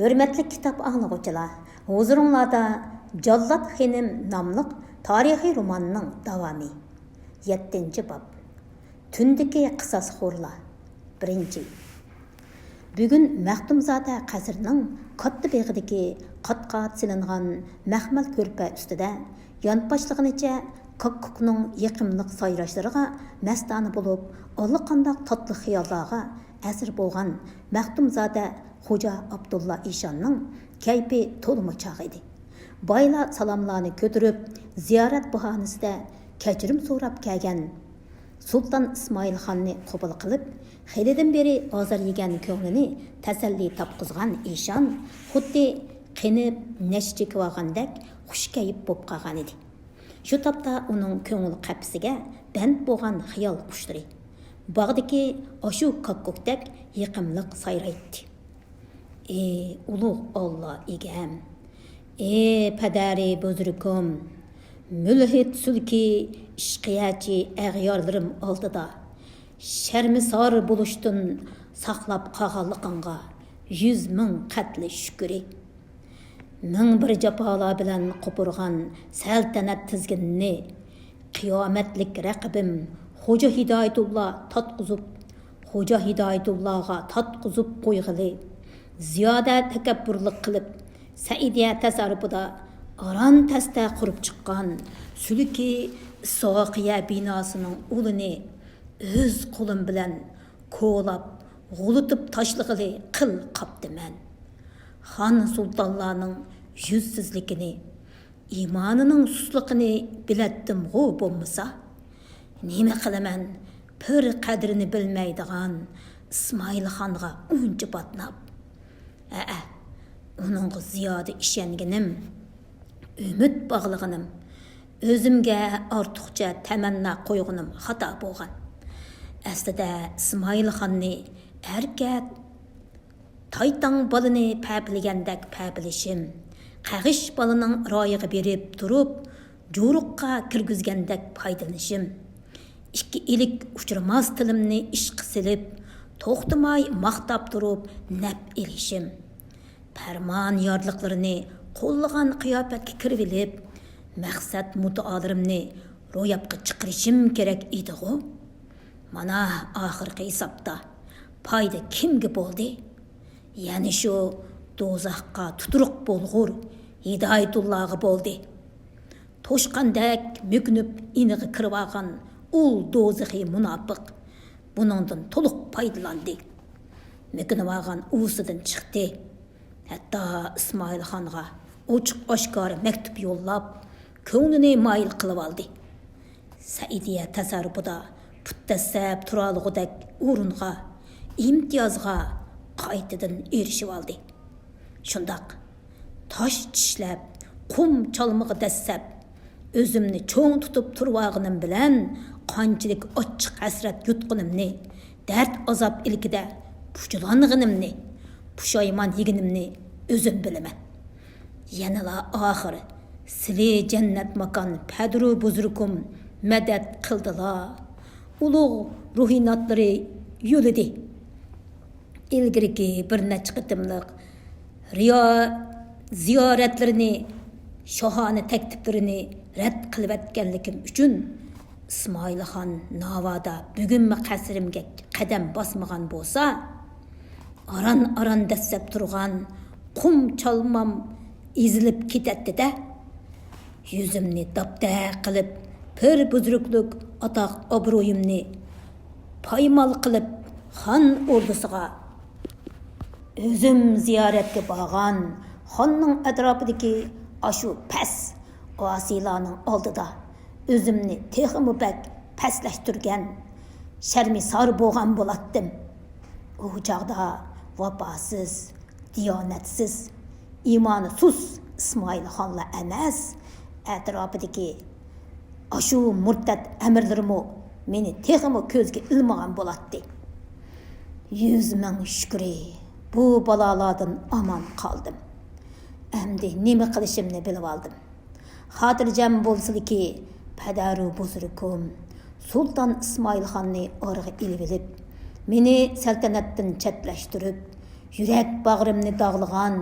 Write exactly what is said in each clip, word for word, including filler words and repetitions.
ھۆرمەتلىك كىتاب ئاڭلىغۇچىلار، ھۇزۇرۇڭلاردا جاللات خېنىم ناملىق تارىخىي روماننىڭ داۋامى. يەتتىنچى باب. تۈندىكى قىساسخورلار. بىرىنچى. بۈگۈن مەختۇمزادە قەسرىنىڭ كاتتا بېغىدىكى قات-قات سېلىنغان مەخمەل كۆرپە ئۈستىدە يانپاشلىغىنىچە كاككۇكنىڭ يېقىملىق سايراشلىرىغا مەستانە بولۇپ، ئاللىقانداق تاتلىق خىياللارغا ئەسىر بولغان مەختۇمزادە خوجا ئابدۇللا ئىشاننىڭ كەيپى تولىمۇ چاغ ئىدى. بايلار سالاملارنى كۆتۈرۈپ، زىيارەت باھانىسىدە كەچۈرۈم سوراپ كەلگەن سۇلتان ئىسمائىل خاننى قوبۇل قىلىپ، خېلىدىن بېرى ئازار يېگەن كۆڭلىنى تەسەللى تاپقۇزغان ئىشان خۇددى قېنىپ نەشە چېكىۋالغاندەك خۇش كەيپ بولۇپ قالغان ئىدى. شۇ تاپتا ئۇنىڭ كۆڭۈل قەپىسىگە بەند بولغان خىيال قۇشلىرى باغدىكى ئاشۇ كاككۇكتەك يېقىملىق سايرايتتى. ئى ئۇلۇغ ئاللا ئىگەم! ئى پەدەرى بۇزرۇكۇم! مۈلھىد سۈلكى ئىشقىيەچى ئەغيارلىرىم ئالدىدا شەرمىسار بولۇشتىن ساقلاپ قالغانلىقىڭغا يۈز مىڭ قەتلى شۈكرى. مىڭ بىر جاپالار بىلەن قوپۇرغان سەلتەنەت تىزگىنىنى قىيامەتلىك رەقىبىم خوجا ھىدايەتۇللا تاتقۇزۇپ، خوجا ھىدايەتۇللاغا تاتقۇزۇپ قويغىلى، زىيادە تەكەببۇرلۇق قىلىپ، سەئىدىيە تەسەررۇپىدا ئاران تەستە قۇرۇپ چىققان سۈلكى ئىسھاقىيە بىناسىنىڭ ئۇلىنى ئۆز قولۇم بىلەن كولاپ، غۇلىتىپ تاشلىغىلى قىل قاپتىمەن. خان سۇلتانلارنىڭ يۈزسىزلىكىنى، ئىمانىنىڭ سۇسلۇقىنى بىلەتتىمغۇ بولمىسا، نېمە قىلىمەن، پىر قەدرىنى بىلمەيدىغان ئىسمائىل خانغا ئۇنچە باتناپ. ھەئە، ئۇنىڭغا زىيادە ئىشەنگىنىم، ئۈمىد باغلىغىنىم، ئۆزۈمگە ئارتۇقچە تەمەننا قويغىنىم خاتا بولغان. ئەسلىدە ئىسمائىل خاننى ئەركە تايتاڭ بالىنى پەپىلىگەندەك پەپىلىشىم، قەغىش بالىنىڭ رايىغا بېرىپ تۇرۇپ، جورۇققا كىرگۈزگەندەك پايدىلىنىشىم، ئىككى ئىلىك ئۇچرىماس تىلىمنى ئىشقا سېلىپ، توختىماي ماختاپ تۇرۇپ نەپ ئېلىشىم، پەرمان يارلىقلىرىنى قوللىغان قىياپەتكە كىرىۋېلىپ، مەقسەت مۇددىئالىرىمنى روياپقا چىقىرىشىم كېرەك ئىدىغۇ؟ مانا ئاخىرقى ھېسابتا پايدا كىمگە بولدى؟ يەنە شۇ دوزاخقا تۇتۇرۇق بولغۇر ھىدايەتۇللاغا بولدى. توشقاندەك مۆكۈنۈپ ئىنىغا كىرىۋالغان ئۇل دوزىخى مۇناپىق بۇنىڭدىن تولۇق پايدىلاندى. مۆكۈنۈۋالغان ئۇۋىسىدىن چىقتى. ھەتتا ئىسمائىل خانغا ئوچۇق-ئاشكارا مەكتۇپ يوللاپ، كۆڭلىنى مايىل قىلىۋالدى. سەئىدىيە تەسەررۇپىدا پۇت دەسسەپ تۇرالىغۇدەك ئورۇنغا، ئىمتىيازغا قايتىدىن ئېرىشىۋالدى. شۇنداق، تاش چىشلەپ، قۇم چالمىغا دەسسەپ، ئۆزۈمنى چوڭ تۇتۇپ تۇرۇۋالغىنىم بىلەن قانچىلىك ئاچچىق ھەسرەت يۇتقىنىمنى، دەرد-ئازاب ئىلكىدە پۇچىلانغىنىمنى، پۇشايمان يېگىنىمنى ئۆزۈم بىلىمەن. يەنىلا ئاخىر سىلى جەننەت ماكان پەدرۇ بۇزرۇكۇم مەدەت قىلدىلا، ئۇلۇغ روھىناتلىرى يولىدى. ئىلگىرىكى بىر نەچچە قېتىملىق رىيا زىيارەتلىرىنى، شاھانە تەكلىپلىرىنى رەت قىلىۋەتكەنلىكىم ئۈچۈن ئىسمائىلخان ناۋادا بۈگۈنمۇ قەسرىمگە قەدەم باسمىغان بولسا، ئاران-ئاران دەسسەپ تۇرغان قۇم چالمام ئېزىلىپ كېتەتتى-دە. يۈزۈمنى داپتەك قىلىپ، پىر بۈزرۈكلۈك ئاتاق-ئابرۇيۇمنى پايمال قىلىپ، خان ئوردىسىغا ئۆزۈم زىيارەتكە بارغان خاننىڭ ئەتراپىدىكى ئاشۇ پەس ئاسىيلارنىڭ ئالدىدا ئۆزۈمنى تېخىمۇ بەك پەسلەشتۈرگەن، شەرمىسار بولغان بولاتتىم. ئۇ چاغدا ۋاپاسىز، دىيانەتسىز، ئىمانى سۇس ئىسمائىلخانلا ئەمەس، ئەتراپىدىكى ئاشۇ مۇرتەت ئەمىرلىرىمۇ مېنى تېخىمۇ كۆزگە ئىلمىغان بولاتتى. يۈز مىڭ شۈكرى، بۇ بالالاردىن ئامان قالدىم. ئەمدى نېمە قىلىشىمنى بىلىۋالدىم. خاتىرجەم بولسىلىكى، پەدەرۇ بۇزرۇكۇم سۇلتان ئىسمائىلخاننى ئارىغا ئېلىۋېلىپ، مېنى سەلتەنەتتىن چەتلەشتۈرۈپ، يۈرەك باغرىمنى داغلىغان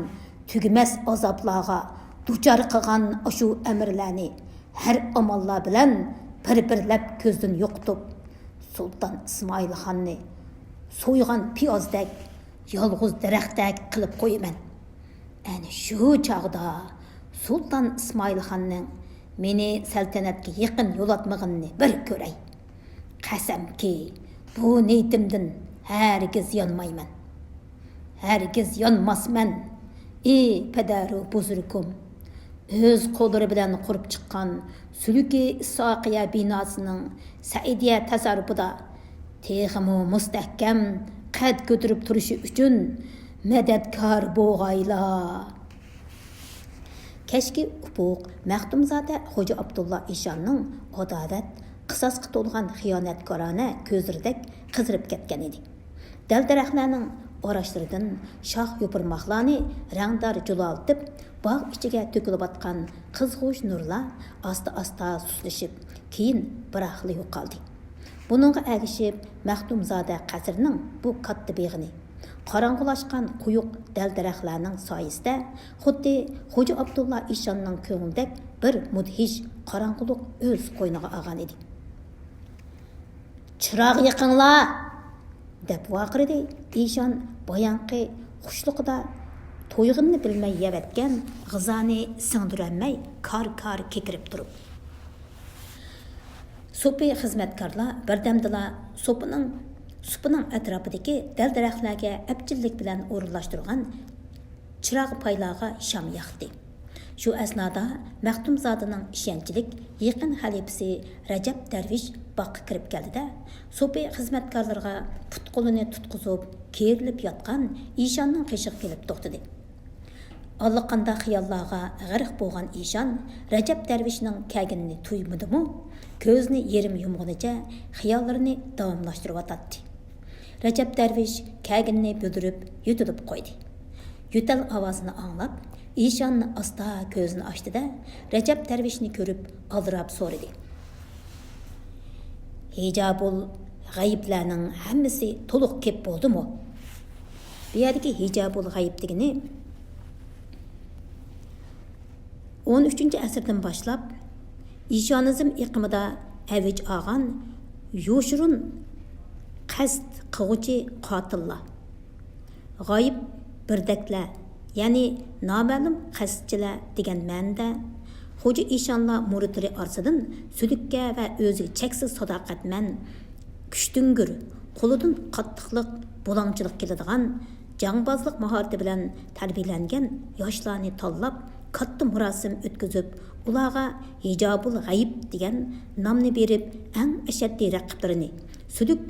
تۈگىمەس ئازابلارغا دۇچار قىلغان ئاشۇ ئەمىرلەرنى ھەر ئاماللار بىلەن بىر-بىرلەپ كۆزدىن يوقىتىپ، سۇلتان ئىسمائىلخاننى سويغان پىيازدەك، يالغۇز دەرەختەك قىلىپ قويىمەن. ئەنە شۇ چاغدا سۇلتان ئىسمائىلخاننىڭ مېنى سەلتەنەتكە يېقىن يولاتمىغىنىنى بىر كۆرەي. قەسەمكى، بۇ نىيىتىمدىن ھەرگىز يانمايمەن. ھەرگىز يانماسمەن. ئى پەدەرۇ بۇزرۇكۇم، ئۆز قوللىرى بىلەن قۇرۇپ چىققان سۈلۈكى ئىسھاقىيە بىناسىنىڭ سەئىدىيە تەسەررۇپىدا تېخىمۇ مۇستەھكەم قەد كۆتۈرۈپ تۇرۇشى ئۈچۈن مەدەتكار بوغايلا. كەچكى ئۇپۇق مەختۇمزادە خوجا ئابدۇللا ئىشاننىڭ ئاداۋەت، قىساسقا تولغان خىيانەتكارانە كۆزلىرىدەك قىزىرىپ كەتكەن ئىدى. دەل-دەرەخلەرنىڭ ئاراشلىرىدىن شاخ يوپۇرماقلارنى رەڭدار جۇلالىتىپ، باغ ئىچىگە تۆكۈلۈۋاتقان قىزغۇچ نۇرلار ئاستا-ئاستا سۇسلىشىپ، كېيىن بىراقلا يوقالدى. بۇنىڭغا ئەگىشىپ، مەختۇمزادە قەسرىنىڭ بۇ كاتتا بېغىنى، قاراڭغۇلاشقان قويۇق دەل-دەرەخلەرنىڭ سايىسىدە خۇددى خوجا ئابدۇللا ئىشاننىڭ كۆڭلىدەك بىر مۇدھىش قاراڭغۇلۇق ئۆز قوينىغا ئالغان ئىدى. «چىراغ يېقىڭلار!» دەپ ۋارقىرىدى ئىشان باياقى خۇشلۇقىدا تويغىنىنى بىلمەي يەۋەتكەن غىزانى سىڭدۈرەلمەي كار-كار كېكىرىپ تۇرۇپ. سوپى خىزمەتكارلار بىردەمدىلا سوپىنىڭ، سوپىنىڭ ئەتراپىدىكى دەل-دەرەخلەرگە ئەپچىللىك بىلەن ئورۇنلاشتۇرغان چىراغ پايلارغا شام ياقتى. شۇ ئەسنادا مەختۇمزادىنىڭ ئىشەنچلىك يېقىن خەلىپىسى رەجەپ دەرۋىش باغقا كىرىپ كەلدى-دە، سوپى خىزمەتكارلىرىغا پۇت-قولىنى تۇتقۇزۇپ، كېرىلىپ ياتقان ئىشاننىڭ قېشىغا كېلىپ توختىدى. ئاللىقانداق خىياللارغا غەرق بولغان ئىشان رەجەپ دەرۋىشنىڭ كەلگىنىنى تۇيمىدىمۇ، كۆزىنى يېرىم يۇمغىنىچە خىياللىرىنى داۋاملاشتۇرۇۋاتاتتى. رەجەپ دەرۋىش كەلگىنىنى بۈدۈرۈپ يۆتىلىپ قويدى. يۆتەل ئاۋازىنى ئاڭلاپ، ئىشان ئاستا كۆزىنى ئاچتى-دە، رەجەپ دەرۋىشنى كۆرۈپ ئالدىراپ سورىدى: «ھىجابۇل غەيىبلەرنىڭ ھەممىسى تولۇق كېپ بولدىمۇ؟» بۇ يەردىكى ھىجابۇل غەيىب دېگىنى ئون ئۈچىنچى ئەسىردىن باشلاپ ئىشانىزم ئېقىمىدا ئەۋج ئالغان يوشۇرۇن قەست قىلغۇچى قاتىللار. غايىب بىردەكلەر، يەنى نامەلۇم قەستچىلەر دېگەن مەنىدە، خوجا ئىشانلار مۇرىتلىرى ئارىسىدىن سۈلۈككە ۋە ئۆزىگە چەكسىز ساداقەتمەن، كۈچتۈڭگۈر، قولىدىن قاتتىقلىق، بۇلاڭچىلىق كېلىدىغان، جاڭبازلىق ماھارىتى بىلەن تەربىيەلەنگەن ياشلارنى تاللاپ، كاتتا مۇراسىم ئۆتكۈزۈپ، ئۇلارغا ھىجابۇل غەيىب دېگەن نامنى بېرىپ، ئەڭ ئەشەددىي رەقىبلىرىنى، سۈلۈك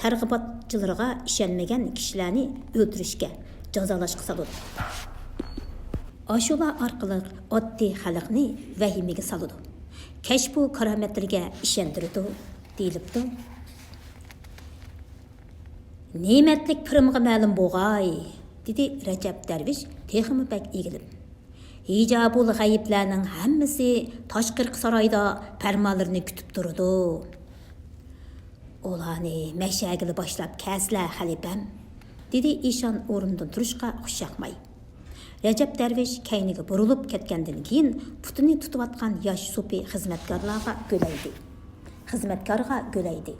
تەرغىباتچىلىرىغا ئىشەنمىگەن كىشىلەرنى ئۆلتۈرۈشكە، جازالاشقا سالىدۇ. ئاشۇلار ئارقىلىق ئاددىي خەلقنى ۋەھىمىگە سالىدۇ. كەشپۇ كارامەتلىرىگە ئىشەندۈرىدۇ، دېيىلىپتۇ. نېمەتلىك پىرىمغا مەلۇم بوغاي، دېدى رەجەپ دەرۋىش تېخىمۇ بەك ئېگىلىپ. ھىجابۇل غەيىبلەرنىڭ ھەممىسى تاشقىرىقى سارايدا پەرمانلىرىنى كۈتۈپ تۇرىدۇ. ئۇلارنى مەشەگىلا باشلاپ كەلسىلە، خەلىپەم، دېدى ئىشان ئورنىدىن تۇرۇشقا خۇشياقماي. رەجەپ دەرۋىش كەينىگە بۇرۇلۇپ كەتكەندىن كېيىن، پۇتىنى تۇتۇۋاتقان ياش سوپى خىزمەتكارلارغا گۆلەيدى. خىزمەتكارغا گۆلەيدى.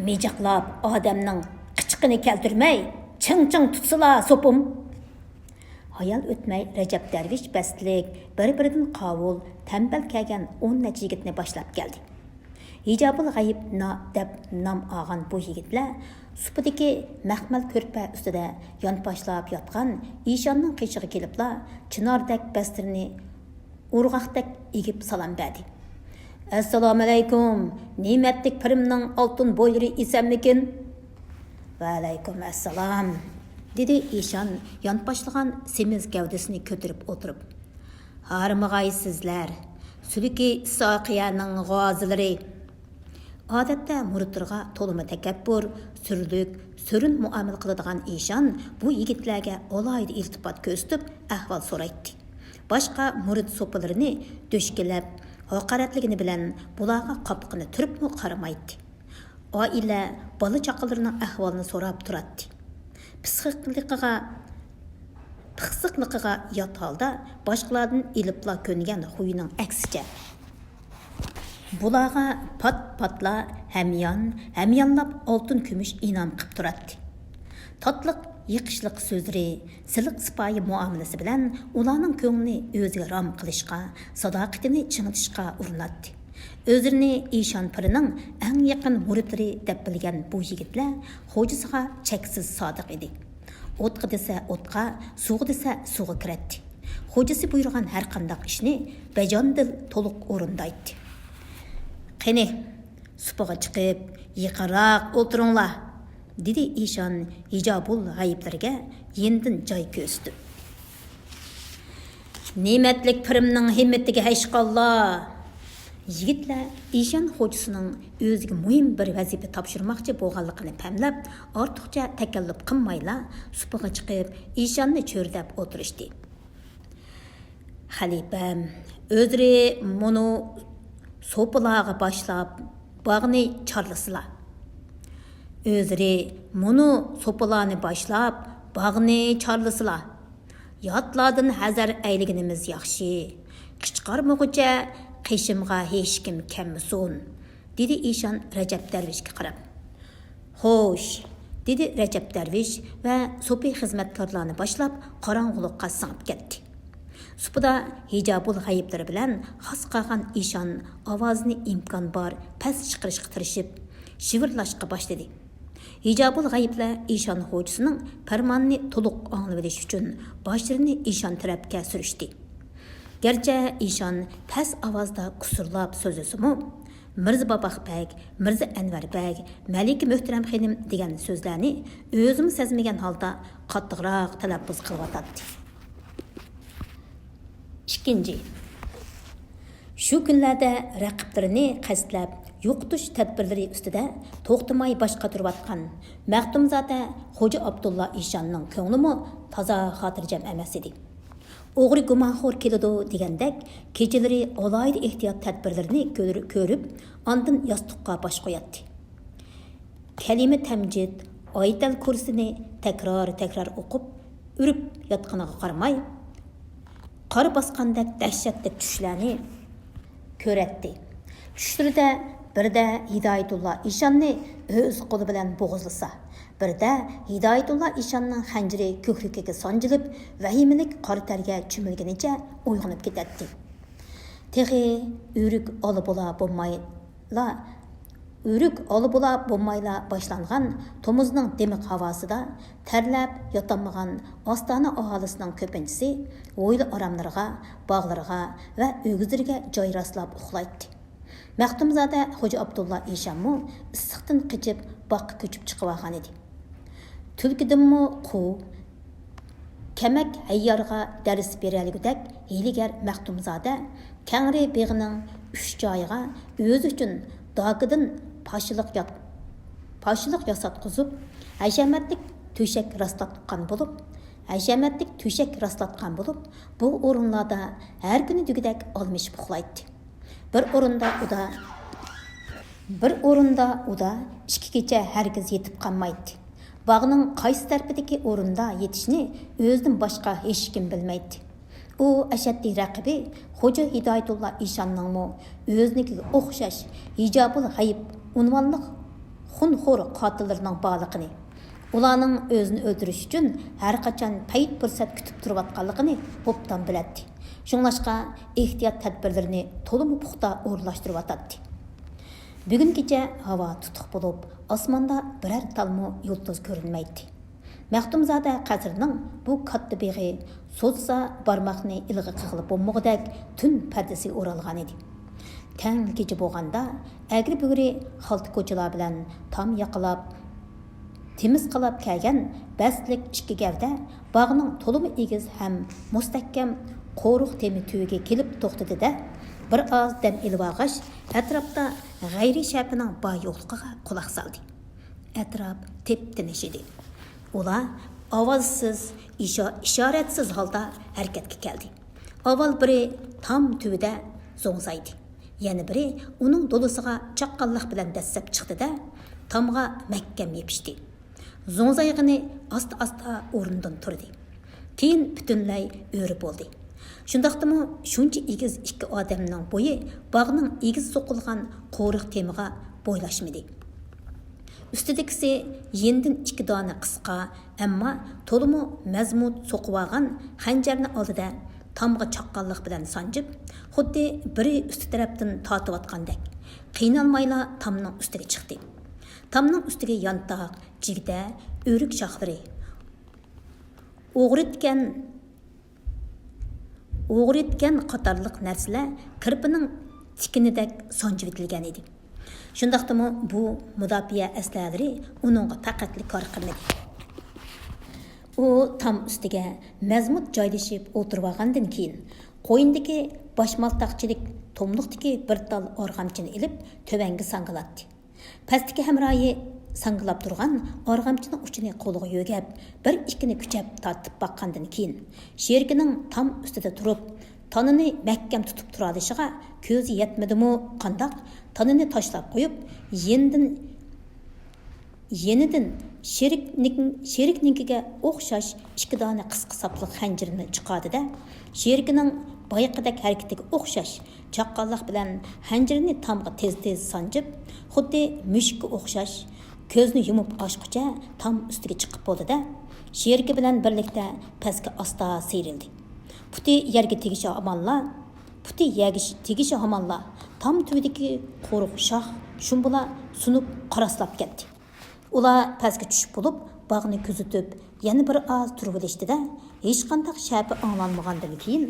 مىجىقلاپ ئادەمنىڭ قىچىقىنى كەلتۈرمەي، چىڭ-چىڭ تۇتسىلا، سوپۇم! ھايال ئۆتمەي، رەجەپ دەرۋىش بەستلىك، بىر-بىرىدىن قاۋۇل، تەمبەل كەلگەن ئون نەچچە يىگىتنى باشلاپ كەلدى. ھىجابۇل غەيىب نا-، دەپ نام ئالغان بۇ يىگىتلەر سۇپىدىكى مەخمەل كۆرپە ئۈستىدە يانپاشلاپ ياتقان ئىشاننىڭ قېشىغا كېلىپلا، چىناردەك بەستلىرىنى ئورغاقتەك ئېگىپ سالام بەردى. «ئەسسالامۇئەلەيكۇم، نېمەتلىك پىرىمنىڭ ئالتۇن بويلىرى ئېسەنمىكىن؟» «ۋەئەلەيكۇم ئەسسالام»، دېدى ئىشان يانپاشلىغان سېمىز گەۋدىسىنى كۆتۈرۈپ ئولتۇرۇپ. «ھارمىغايسىزلەر، سۈلۈكى ئىسھاقىيەنىڭ غازىلىرى!» ئادەتتە مۇرىتلىرىغا تولىمۇ تەكەببۇر، سۈرلۈك، سۆرۈن مۇئامىلە قىلىدىغان ئىشان بۇ يىگىتلەرگە ئالاھىدە ئىلتىپات كۆرسىتىپ، ئەھۋال سورايتتى. باشقا مۇرىت سوپىلىرىنى دۆشكىلەپ، ھاقارەتلىگىنى بىلەن بۇلارغا قاپىقىنى تۈرۈپمۇ قارىمايتتى. ئائىلە، بالا-چاقىلىرىنىڭ ئەھۋالىنى سوراپ تۇراتتى. پىسخىقلىقىغا، پىخسىقلىقىغا يات ھالدا باشقىلاردىن ئېلىپلا كۆنگەن خۇيىنىڭ ئەكسىچە. بۇلارغا پات-پاتلا ھەميان، ھەميانلاپ ئالتۇن-كۈمۈش ئىنئام قىپ تۇراتتى. تاتلىق يېقىشلىق سۆزلىرى، سىلىق-سىپايى مۇئامىلىسى بىلەن ئۇلارنىڭ كۆڭلىنى ئۆزىگە رام قىلىشقا، ساداقىتىنى چىڭىتىشقا ئۇرۇناتتى. ئۆزلىرىنى ئىشان پىرىنىڭ ئەڭ يېقىن مۇرىتلىرى دەپ بىلگەن بۇ يىگىتلەر خوجىسىغا چەكسىز سادىق ئىدى. ئوتقا دېسە ئوتقا، سۇغا دېسە سۇغا كىرەتتى. خوجىسى بۇيرۇغان ھەرقانداق ئىشنى بەجانىدىل تولۇق ئورۇندايتتى. «قېنى، سۇپىغا چىقىپ، يېقىنراق ئولتۇرۇڭلار!» دېدى ئىشان ھىجابۇل غەيىبلىرىگە يېنىدىن جاي كۆرسىتىپ. «نېمەتلىك پىرىمنىڭ ھىممىتىگە ھەشقاللا!» يىگىتلەر ئىشان خوجىسىنىڭ ئۆزىگە مۇھىم بىر ۋەزىپە تاپشۇرماقچى بولغانلىقىنى پەملەپ، ئارتۇقچە تەكەللۇپ قىلمايلا، سۇپىغا چىقىپ، ئىشاننى چۆرىدەپ ئولتۇرۇشتى. «خەلىپەم، ئۆزرى مۇنۇ سوپىلارغا باشلاپ باغنى چارلىسىلا. ئۆزرى مۇنۇ سوپىلارنى باشلاپ باغنى چارلىسىلا. ياتلاردىن ھەزەر ئەيلىگىنىمىز ياخشى. قىچقارمىغۇچە قېشىمغا ھېچكىم كەلمىسۇن.» دېدى ئىشان رەجەپ دەرۋىشكە قاراپ. «خوش!» دېدى رەجەپ دەرۋىش ۋە سوپى خىزمەتكارلارنى باشلاپ قاراڭغۇلۇققا سىڭىپ كەتتى. سۇپىدا ھىجابۇل غەيىبلىرى بىلەن خاس قالغان ئىشان ئاۋازىنى ئىمكان بار پەس چىقىرىشقا تىرىشىپ، شىۋىرلاشقا باشلىدى. ھىجابۇل غەيىبلەر ئىشان خوجىسىنىڭ پەرمانىنى تولۇق ئاڭلىۋېلىش ئۈچۈن باشلىرىنى ئىشان تەرەپكە سۈرۈشتى. گەرچە ئىشان پەس ئاۋازدا قۇسۇرلاپ سۆزلىسىمۇ، «مىرزا باباق بەگ، مىرزا ئەنۋەر بەگ، مەلىكە مۆھتەرەم خېنىم» دېگەن سۆزلەرنى ئۆزىمۇ سەزمىگەن ھالدا قاتتىقراق تەلەپپۇز قىلىۋاتاتتى. ئىككىنچى، شۇ كۈنلەردە رەقىبلىرىنى قەستلەپ يوقىتىش تەدبىرلىرى ئۈستىدە توختىماي باش قاتۇرۇۋاتقان مەختۇمزادە خوجا ئابدۇللا ئىشاننىڭ كۆڭلىمۇ تازا خاتىرجەم ئەمەس ئىدى. «ئوغرى گۇمانخور كېلىدۇ» دېگەندەك، كېچىلىرى ئالاھىدە ئېھتىيات تەدبىرلىرىنى كۆر-، كۆرۈپ، ئاندىن ياستۇققا باش قوياتتى. كەلىمە تەمجىد، ئايەتەل كۇرسىنى تەكرار-تەكرار ئوقۇپ، ئۇرۇپ ياتقىنىغا قارىماي، قارا باسقاندەك دەھشەتلىك چۈشلەرنى كۆرەتتى. چۈشلىرىدە بىردە ھىدايەتۇللا ئىشاننى ئۆز قولى بىلەن بوغۇزلىسا، بىردە ھىدايەتۇللا ئىشاننىڭ خەنجىرى كۆكرىكىگە سانجىلىپ، ۋەھىمىلىك قارا تەرگە چۆمۈلگىنىچە ئويغىنىپ كېتەتتى. تېخى ئۆرۈك ئالا بولا بولمايلا، ئۆرۈك ئالا بولا بولمايلا باشلانغان تومۇزنىڭ دىمىق ھاۋاسىدا تەرلەپ ياتالمىغان ئاستانە ئاھالىسىنىڭ كۆپىنچىسى ھويلا ئاراملىرىغا، باغلىرىغا ۋە ئۆگزىلىرىگە جاي راسلاپ ئۇخلايتتى. مەختۇمزادە خوجا ئابدۇللا ئىشانمۇ ئىسسىقتىن قېچىپ باغقا كۆچۈپ چىقىۋالغانىدى. تۈلكىدىنمۇ قۇۋ، كەمەك ھەييارغا دەرس بېرەلىگۈدەك ھىيلىگەر مەختۇمزادە كەڭرى بېغىنىڭ ئۈچ جايىغا ئۆزى ئۈچۈن داكىدىن پاشىلىق يات-، پاشىلىق ياساتقۇزۇپ، ھەشەمەتلىك تۆشەك راسلاتقان بولۇپ، ھەشەمەتلىك تۆشەك راسلاتقان بولۇپ، بۇ ئورۇنلاردا ھەر كۈنى دېگۈدەك ئالمىشىپ ئۇخلايتتى. بىر ئورۇندا ئۇدا، بىر ئورۇندا ئۇدا ئىككى كېچە ھەرگىز يېتىپ قالمايتتى. باغنىڭ قايسى تەرىپىدىكى ئورۇندا يېتىشنى ئۆزىدىن باشقا ھېچكىم بىلمەيتتى. ئۇ ئەشەددىي رەقىبى خوجا ھىدايەتۇللا ئىشاننىڭمۇ ئۆزىنىڭكىگە ئوخشاش ھىجابۇل غەيىب ئۇنۋانلىق خۇنخور قاتىللىرىنىڭ بارلىقىنى، ئۇلارنىڭ ئۆزىنى ئۆلتۈرۈش ئۈچۈن ھەرقاچان پەيت پۇرسەت كۈتۈپ تۇرۇۋاتقانلىقىنى ئوبدان بىلەتتى. شۇڭلاشقا ئېھتىيات تەدبىرلىرىنى تولىمۇ پۇختا ئورۇنلاشتۇرۇۋاتاتتى. بۈگۈن كېچە ھاۋا تۇتۇق بولۇپ، ئاسماندا بىرەر تالمۇ يۇلتۇز كۆرۈنمەيتتى. مەختۇمزادە قەسرىنىڭ بۇ كاتتا بېغى سوزسا بارماقنى ئىلغا قىلغىلى بولمىغۇدەك تۈن پەردىسىگە ئورالغانىدى. تەڭ كېچە بولغاندا، ئەگرى-بۈگرى خالتا كوچىلار بىلەن تام ياقىلاپ، تېمىز قالاپ كەلگەن بەستلىك ئىككى گەۋدە باغنىڭ تولىمۇ ئېگىز ھەم مۇستەھكەم قورۇق تېمى تۈۋىگە كېلىپ توختىدى-دە، بىر ئاز دەم ئېلىۋالغاچ، ئەتراپتا غەيرىي شەپىنىڭ بار-يوقلۇقىغا قۇلاق سالدى. ئەتراپ تىپتىنىش ئىدى. ئۇلار ئاۋازسىز، ئىشا-، ئىشارەتسىز ھالدا ھەرىكەتكە كەلدى. ئاۋۋال بىرى تام تۈۋىدە زوڭزايدى. يەنە بىرى ئۇنىڭ دولىسىغا چاققانلىق بىلەن دەسسەپ چىقتى-دە، تامغا مەھكەم يېپىشتى. زوڭزايغىنى ئاستا-ئاستا ئورنىدىن تۇردى. كېيىن پۈتۈنلەي ئۆرە بولدى. شۇنداقتىمۇ شۇنچە ئېگىز ئىككى ئادەمنىڭ بويى باغنىڭ ئېگىز سوقۇلغان قورۇق تېمىغا بويلاشمىدى. ئۈستىدىكىسى يېنىدىن ئىككى دانە قىسقا، ئەمما تولىمۇ مەزمۇت سوقۇۋالغان خەنجەرنى ئالدىدە تامغا چاققانلىق بىلەن سانجىپ، خۇددى بىرى ئۈستى تەرەپتىن تارتىۋاتقاندەك، قىينالمايلا تامنىڭ ئۈستىگە چىقتى. تامنىڭ ئۈستىگە يانتاق، جىگدە، ئۆرۈك شاخلىرى، ئوغرىتكەن، ئوغرىتكەن قاتارلىق نەرسىلەر كىرپىنىڭ تىكىنىدەك سانجىۋېتىلگەن ئىدى. شۇنداقتىمۇ بۇ مۇداپىئە ئەسلىھەلىرى ئۇنىڭغا پەقەتلا كار قىلمىدى. ئۇ تام ئۈستىگە مەزمۇت جايلىشىپ ئولتۇرۇۋالغاندىن كېيىن، قوينىدىكى باشمالتاقچىلىك توملۇقتىكى بىر تال ئارغامچىنى ئېلىپ، تۆۋەنگە ساڭگىلاتتى. پەستىكى ھەمراھى ساڭگىلاپ تۇرغان ئارغامچىنىڭ ئۇچىنى قولىغا يۆگەپ، بىر-ئىككىنى كۈچەپ تارتىپ باققاندىن كېيىن، شېرىكىنىڭ تام ئۈستىدە تۇرۇپ، تانىنى مەھكەم تۇتۇپ تۇرالىشىغا كۆزى يەتمىدىمۇ قانداق، تانىنى تاشلاپ قويۇپ، يېنىدىن، يېنىدىن شېرىكنىڭ-، شېرىكنىڭكىگە ئوخشاش ئىككى دانە قىسقا ساپلىق خەنجىرىنى چىقاردى-دە، شېرىكىنىڭ بايىقىدەك ھەرىكىتىگە ئوخشاش چاققانلىق بىلەن خەنجىرىنى تامغا تېز-تېز سانجىپ، خۇددى مۈشۈككە ئوخشاش كۆزنى يۇمۇپ ئاچقۇچە تام ئۈستىگە چىقىپ بولدى-دە، شېرىكى بىلەن بىرلىكتە پەسكە ئاستا سىيرىلدى. پۇتى يەرگە تېگىشى ھامانلا، پۇتى يەگىش-، تېگىشى ھامانلا تام تۈۋىدىكى قورۇق شاخ، شۇمبۇلار سۇنۇپ قاراسلاپ كەتتى. ئۇلار پەسكە چۈشۈپ بولۇپ، باغنى كۆزىتىپ، يەنە بىر ئاز تۇرۇۋېلىشتى-دە، ھېچقانداق شەپە ئاڭلانمىغاندىن كېيىن،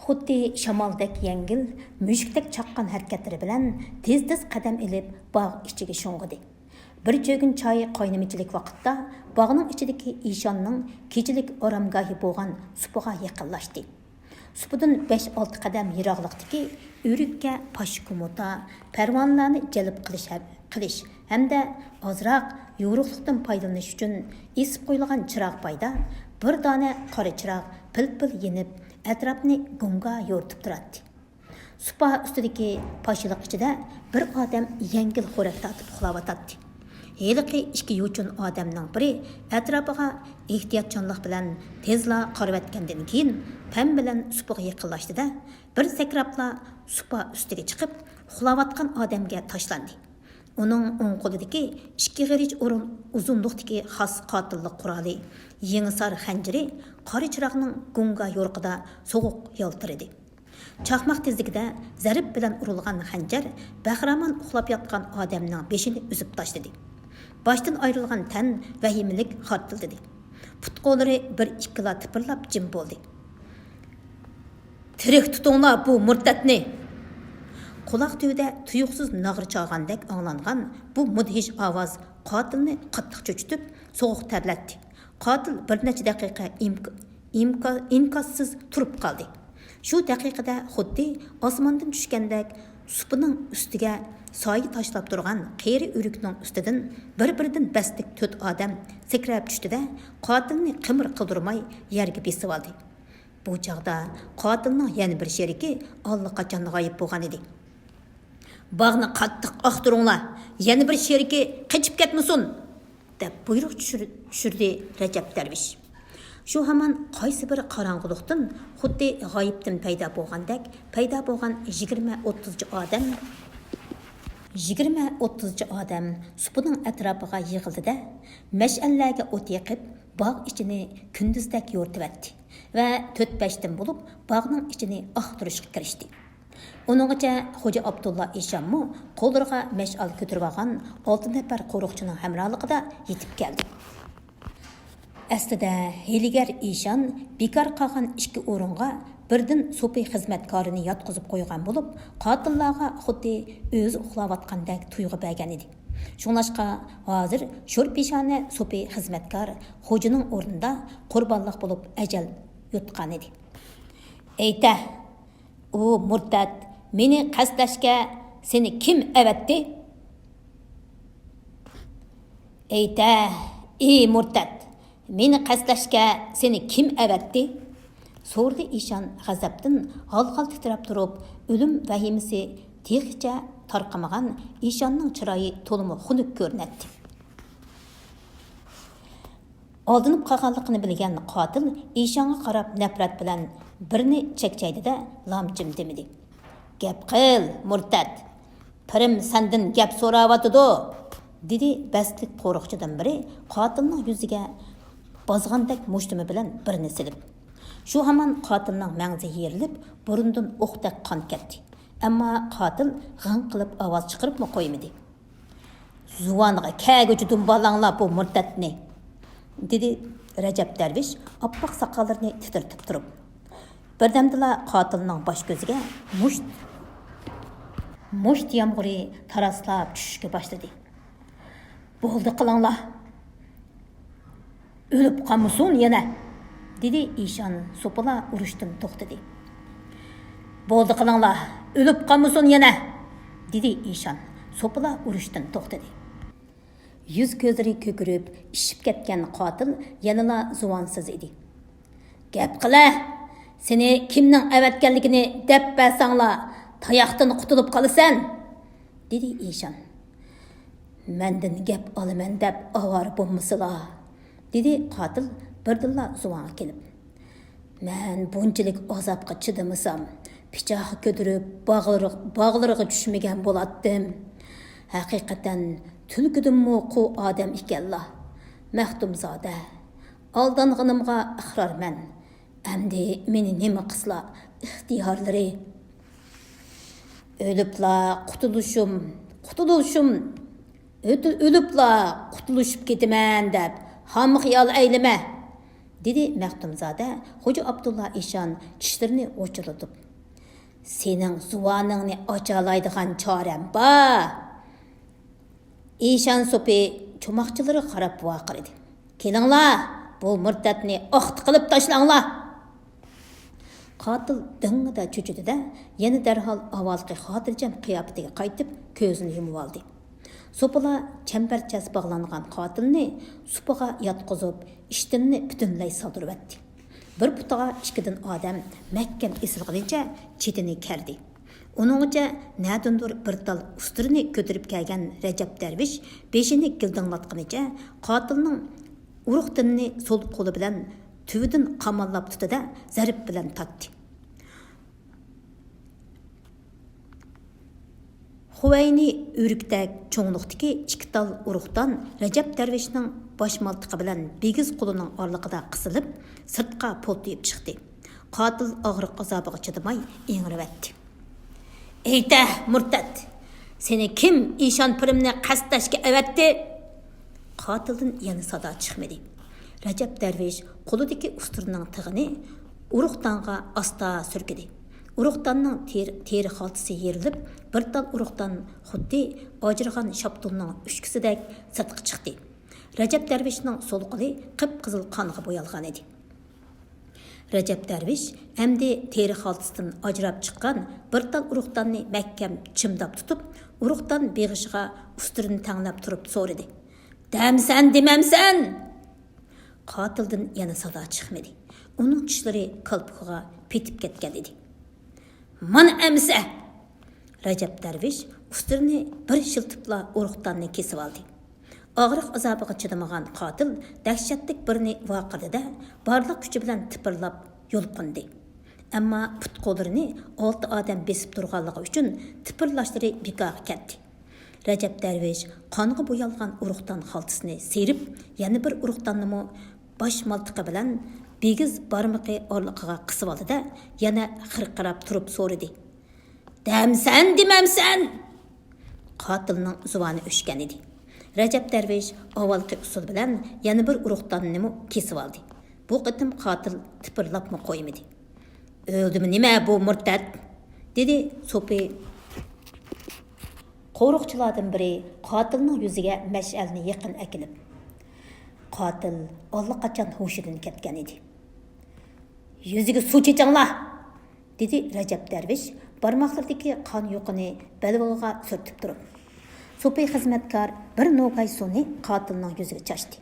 خۇددى شامالدەك يەڭگىل، مۈشۈكتەك چاققان ھەرىكەتلىرى بىلەن تېز-تېز قەدەم ئېلىپ، باغ ئىچىگە شۇڭغۇدى. بىر چۆگۈن چاي قاينىمىچىلىك ۋاقىتتا، باغنىڭ ئىچىدىكى ئىشاننىڭ كېچىلىك ئارامگاھى بولغان سۇپىغا يېقىنلاشتى. سۇپىدىن بەش-ئالتە قەدەم يىراقلىقتىكى ئۆرۈككە پاشا-كۇمۇتا، پەرۋانىلەرنى جەلپ قىلىش ھەم، قىلىش ھەمدە ئازراق يورۇقلۇقتىن پايدىلىنىش ئۈچۈن ئېسىپ قويۇلغان چىراغ پايدا، بىر دانە قارا چىراغ پىل-پىل يېنىپ، ئەتراپنى گۇڭگا يورۇتۇپ تۇراتتى. سۇپا ئۈستىدىكى پاشىلىق ئىچىدە بىر ئادەم يەڭگىل خورەك تارتىپ ئۇخلاۋاتاتتى. ھېلىقى ئىككى يوچۇن ئادەمنىڭ بىرى ئەتراپىغا ئېھتىياتچانلىق بىلەن تېزلا قارىۋەتكەندىن كېيىن، پەم بىلەن سۇپىغا يېقىنلاشتى-دە، بىر سەكرەپلا سۇپا ئۈستىگە چىقىپ، ئۇخلاۋاتقان ئادەمگە تاشلاندى. ئۇنىڭ ئوڭ قولىدىكى ئىككى غېرىچ ئورۇن ئۇزۇنلۇقتىكى خاس قاتىللىق قورالى، يېڭىسار خەنجىرى قارا چىراغنىڭ گۇڭگا يورۇقىدا سوغۇق يالتىرىدى. چاقماق تېزلىكىدە زەرب بىلەن ئۇرۇلغان خەنجەر بەخىرامان ئۇخلاپ ياتقان ئادەمنىڭ بېشىنى ئۈزۈپ تاشلىدى. باشتىن ئايرىلغان تەن ۋەھىمىلىك خارتىلدىدى. پۇت-قوللىرى بىر-ئىككىلا تىپىرلاپ جىم بولدى. «تىرىك تۇتۇڭلار بۇ مۇرتەتنى!» قۇلاق تۈۋىدە تۇيۇقسىز ناغرا چالغاندەك ئاڭلانغان بۇ مۇدھىش ئاۋاز قاتىلنى قاتتىق چۆچۈتۈپ، سوغۇق تەرلەتتى. قاتىل بىر نەچچە دەقىقە ئىمك-، ئىمكا-، ئىنكاسسىز تۇرۇپ قالدى. شۇ دەقىقىدە خۇددى ئاسماندىن چۈشكەندەك سۇپىنىڭ ئۈستىگە سايە تاشلاپ تۇرغان قېرى ئۆرۈكنىڭ ئۈستىدىن بىر-بىرىدىن بەستلىك تۆت ئادەم سەكرەپ چۈشتى-دە، قاتىلنى قىمىر قىلدۇرماي يەرگە بېسىۋالدى. بۇ چاغدا قاتىلنىڭ يەنە بىر شېرىكى ئاللىقاچان غايىب بولغان ئىدى. «باغنى قاتتىق ئاختۇرۇڭلار، يەنە بىر شېرىكى قېچىپ كەتمىسۇن!» دەپ بۇيرۇق چۈشۈر-، چۈشۈردى رەجەپ دەرۋىش. شۇ ھامان قايسى بىر قاراڭغۇلۇقتىن خۇددى غايىبتىن پەيدا بولغاندەك پەيدا بولغان يىگىرمە ئوتتۇزچە ئادەم، يىگىرمە ئوتتۇزچە ئادەم سۇپىنىڭ ئەتراپىغا يىغىلدى-دە، مەشئەللەرگە ئوت يېقىپ، باغ ئىچىنى كۈندۈزدەك يورۇتۇۋەتتى ۋە تۆت-بەشتىن بولۇپ باغنىڭ ئىچىنى ئاختۇرۇشقا كىرىشتى. ئۇنىڭغىچە خوجا ئابدۇللا ئىشانمۇ قوللىرىغا مەشئەل كۆتۈرۈۋالغان ئالتە نەپەر قورۇقچىنىڭ ھەمراھلىقىدا يېتىپ كەلدى. ئەسلىدە ھىيلىگەر ئىشان بىكار قالغان ئىككى ئورۇنغا بىردىن سوپى خىزمەتكارىنى ياتقۇزۇپ قويغان بولۇپ، قاتىللارغا خۇددى ئۆزى ئۇخلاۋاتقاندەك تۇيغۇ بەرگەن ئىدى. شۇڭلاشقا ھازىر شور پېشانە سوپى خىزمەتكار خوجىنىڭ ئورنىدا قۇربانلىق بولۇپ ئەجەل يۇتقان ئىدى. ئېيتە، ئۇ مۇرتەت مېنى قەستلەشكە سېنى كىم ئەۋەتتى؟ ئېيتە، ئى مۇرتەت، مېنى قەستلەشكە سېنى كىم ئەۋەتتى؟ سورىدى ئىشان غەزەپتىن ھال-خال تىترەپ تۇرۇپ، ئۆلۈم ۋەھىمىسى تېخىچە تارقىمىغان ئىشاننىڭ چىرايى تولىمۇ خۇنۈك كۆرۈنەتتى. ئالدىنىپ قالغانلىقىنى بىلگەن قاتىل ئىشانغا قاراپ نەپرەت بىلەن بىرنى چەكچەيدى-دە، لامچىم دېمىدى. «گەپ قىل، مۇرتەت! پىرىم سەندىن گەپ سوراۋاتىدۇ!» دېدى بەستلىك قورۇقچىدىن بىرى قاتىلنىڭ يۈزىگە بازغاندەك مۇشتۇمى بىلەن بىرنى سېلىپ. شۇ ھامان قاتىلنىڭ مەڭزى يېرىلىپ، بۇرنىدىن ئوقتەك قان كەتتى. ئەمما قاتىل غىڭ قىلىپ ئاۋاز چىقىرىپمۇ قويمىدى. «زۇۋانىغا كەلگۈچى دۇمبالاڭلار بۇ مۇرتەتنى!» دېدى رەجەپ دەرۋىش ئاپئاق ساقاللىرىنى تىترىتىپ تۇرۇپ. بىردەمدىلا قاتىلنىڭ باش كۆزىگە مۇشت، مۇشت يامغۇرى تاراسلاپ چۈشۈشكە باشلىدى. «بولدى قىلىڭلار! ئۆلۈپ قالمىسۇن يەنە!» دېدى ئىشان سوپىلا ئۇرۇشتىن توختىدى. «بولدى قىلىڭلار! ئۆلۈپ قالمىسۇن يەنە!» دېدى ئىشان سوپىلا ئۇرۇشتىن توختىدى. يۈز كۆزلىرى كۆكىرىپ، ئىششىپ كەتكەن قاتىل يەنىلا زۇۋانسىز ئىدى. «گەپ قىلە! سېنى كىمنىڭ ئەۋەتكەنلىكىنى دەپ بەرسەڭلا، تاياقتىن قۇتۇلۇپ قالىسەن!» دېدى ئىشان. «مەندىن گەپ ئالىمەن دەپ ئاۋارە بولمىسىلا!» دېدى قاتىل بىردىنلا زۇۋانغا كېلىپ. «مەن بۇنچىلىك ئازابقا چىدىمىسام، پىچاق كۆتۈرۈپ باغلىرىغا، باغلىرىغا چۈشمىگەن بولاتتىم. ھەقىقەتەن تۈلكىدىنمۇ قۇۋ ئادەم ئىكەنلا، مەختۇمزادە. ئالدانغىنىمغا ئىقرارمەن. ئەمدى مېنى نېمە قىلسىلا ئىختىيارلىرى.» «ئۆلۈپلا قۇتۇلۇشۇم، قۇتۇلۇشۇم، ئۆتۈ-، ئۆلۈپلا قۇتۇلۇشۇپ كېتىمەن دەپ ھام خىيال ئەيلىمە!» دېدى مەختۇمزادە خوجا ئابدۇللا ئىشان چىشلىرىنى غۇچۇرلىتىپ. «سېنىڭ زۇۋانىڭنى ئاچالايدىغان چارەم بار!» ئىشان سوپى چوماقچىلىرىغا قاراپ ۋارقىرىدى. «كېلىڭلار، بۇ مۇرتەتنى ئاختا قىلىپ تاشلاڭلار!» قاتىل دىڭڭىدە چۆچۈدى-دە، يەنە دەرھال ئاۋۋالقى خاتىرجەم قىياپىتىگە قايتىپ، كۆزىنى يۇمۇۋالدى. سوپىلار چەمبەرچاس باغلانغان قاتىلنى سۇپىغا ياتقۇزۇپ، ئىشتىنىنى پۈتۈنلەي سالدۇرۇۋەتتى. بىر پۇتىغا ئىككىدىن ئادەم مەھكەم ئېسىلغىنىچە چېتىنى كەردى. ئۇنىڭغىچە نەدىندۇر بىر تال ئۇستىرىنى كۆتۈرۈپ كەلگەن رەجەپ دەرۋىش بېشىنى گىلدىڭلاتقىنىچە قاتىلنىڭ ئۇرۇق تېنىنى سول قولى بىلەن تۈۋىدىن قاماللاپ تۇتتى-دە، زەرب بىلەن تارتتى. خۇۋەينى ئۆرۈكتەك چوڭلۇقتىكى ئىككى تال ئۇرۇقدان رەجەپ دەرۋىشنىڭ باش مالتىقى بىلەن بىگىز قولىنىڭ ئارىلىقىدا قىسىلىپ، سىرتقا پولتىيىپ چىقتى. قاتىل ئاغرىق ئازابىغا چىدىماي ئىڭرىۋەتتى. «ئېيتە، مۇرتەت! سېنى كىم ئىشان پىرىمنى قەستەشكە ئەۋەتتى؟» قاتىلدىن يەنە سادا چىقمىدى. رەجەپ دەرۋىش قولىدىكى ئۇستىرىنىڭ تىغىنى ئۇرۇقدانغا ئاستا سۈركىدى. ئۇرۇقداننىڭ تېر-، تېرە خالتىسى يېرىلىپ، بىر تال ئۇرۇقدان خۇددى ئاجرىغان شاپتۇلنىڭ ئۈچكىسىدەك سىرتقا چىقتى. رەجەپ دەرۋىشنىڭ سول قولى قىپقىزىل قانغا بويالغان ئىدى. رەجەپ دەرۋىش ئەمدى تېرە خالتىسىدىن ئاجراپ چىققان بىر تال ئۇرۇقداننى مەھكەم چىمداپ تۇتۇپ، ئۇرۇقدان بېغىشىغا ئۇستىرىنى تەڭلەپ تۇرۇپ سورىدى. «دەمسەن، دېمەمسەن؟» قاتىلدىن يەنە سادا چىقمىدى. ئۇنىڭ چىشلىرى كالپۇكىغا پېتىپ كەتكەن ئىدى. «مانا ئەمسە!» رەجەپ دەرۋىش ئۇستىرىنى بىر شىلتىپلا ئۇرۇقداننى كېسىۋالدى. ئاغرىق ئازابىغا چىدىمىغان قاتىل دەھشەتلىك بىرنى ۋارقىرىدى-دە، بارلىق كۈچى بىلەن تىپىرلاپ يۇلقۇندى. ئەمما پۇت-قوللىرىنى ئالتە ئادەم بېسىپ تۇرغانلىقى ئۈچۈن تىپىرلاشلىرى بىكارغا كەتتى. رەجەپ دەرۋىش قانغا بويالغان ئۇرۇقدان خالتىسىنى سىيرىپ، يەنە بىر ئۇرۇقداننىمۇ باش مالتىقى بىلەن بىگىز بارمىقى ئارىلىقىغا قىسىۋالدى-دە، يەنە خىرقىراپ تۇرۇپ سورىدى. «دەمسەن، دېمەمسەن؟» قاتىلنىڭ زۇۋانى ئۆچكەن ئىدى. رەجەپ دەرۋىش ئاۋۋالقى ئۇسۇل بىلەن يەنە بىر ئۇرۇقداننىمۇ كېسىۋالدى. بۇ قېتىم قاتىل تىپىرلاپمۇ قويمىدى. «ئۆلدىمۇ نېمە بۇ مۇرتەت؟» دېدى سوپى قورۇقچىلاردىن بىرى قاتىلنىڭ يۈزىگە مەشئەلنى يېقىن ئەكېلىپ. قاتىل ئاللىقاچان ھوشىدىن كەتكەن ئىدى. «يۈزىگە سۇ چېچىڭلار!» دېدى رەجەپ دەرۋىش بارماقلىرىدىكى قان يۇقىنى بەلبېغىغا سۈرتۈپ تۇرۇپ. سوپى خىزمەتكار بىر نوكاي سۇنى قاتىلنىڭ يۈزىگە چاچتى.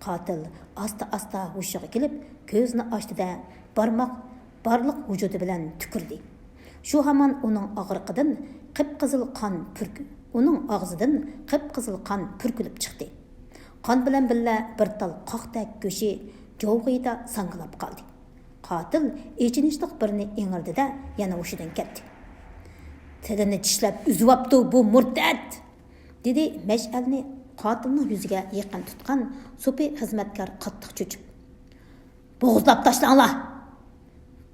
قاتىل ئاستا-ئاستا ھوشىغا كېلىپ، كۆزىنى ئاچتى-دە، بارماق بارلىق ۋۇجۇدى بىلەن تۈكۈردى. شۇ ھامان ئۇنىڭ ئاغرىقىدىن قىپقىزىل قان پۈرك-، ئۇنىڭ ئاغزىدىن قىپقىزىل قان پۈركۈلۈپ چىقتى. قان بىلەن بىللە بىر تال قاقتەك گۆشى جوۋغىيىدا ساڭگىلاپ قالدى. قاتىل ئېچىنىشلىق بىرنى ئىڭرىدى-دە، يەنە ھوشىدىن كەتتى. «تىلىنى چىشلەپ ئۈزۈۋاپتۇ بۇ مۇرتەت!» دېدى مەشئەلنى قاتىلنىڭ يۈزىگە يېقىن تۇتقان سوپى خىزمەتكار قاتتىق چۆچۈپ. «بوغۇزلاپ تاشلاڭلار!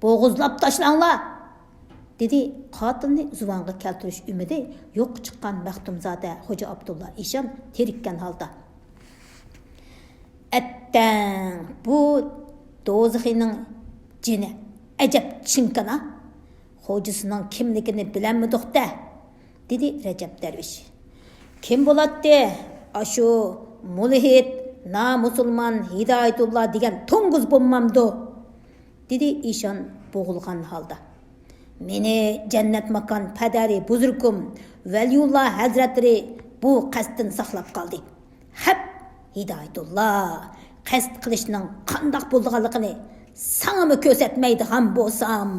بوغۇزلاپ تاشلاڭلار!» دېدى قاتىلنى زۇۋانغا كەلتۈرۈش ئۈمىدى يوققا چىققان مەختۇمزادە خوجا ئابدۇللا ئىشان تېرىككەن ھالدا. «ئەتتەڭ، بۇ دوزىخىنىڭ جېنى ئەجەب چىڭكىنا، خوجىسىنىڭ كىملىكىنى بىلەلمىدۇق-دە!» دېدى رەجەپ دەرۋىش. «كىم بولاتتى؟ ئاشۇ مۇلھىد، نامۇسۇلمان ھىدايەتۇللا دېگەن توڭگۇز بولمامدۇ؟» دېدى ئىشان بوغۇلغان ھالدا. «مېنى جەننەت ماكان پەدەرى بۇزرۇكۇم ۋەلىيۇللا ھەزرەتلىرى بۇ قەستتىن ساقلاپ قالدى. ھەپ، ھىدايەتۇللا، قەست قىلىشنىڭ قانداق بولىدىغانلىقىنى ساڭىمۇ كۆرسەتمەيدىغان بولسام!»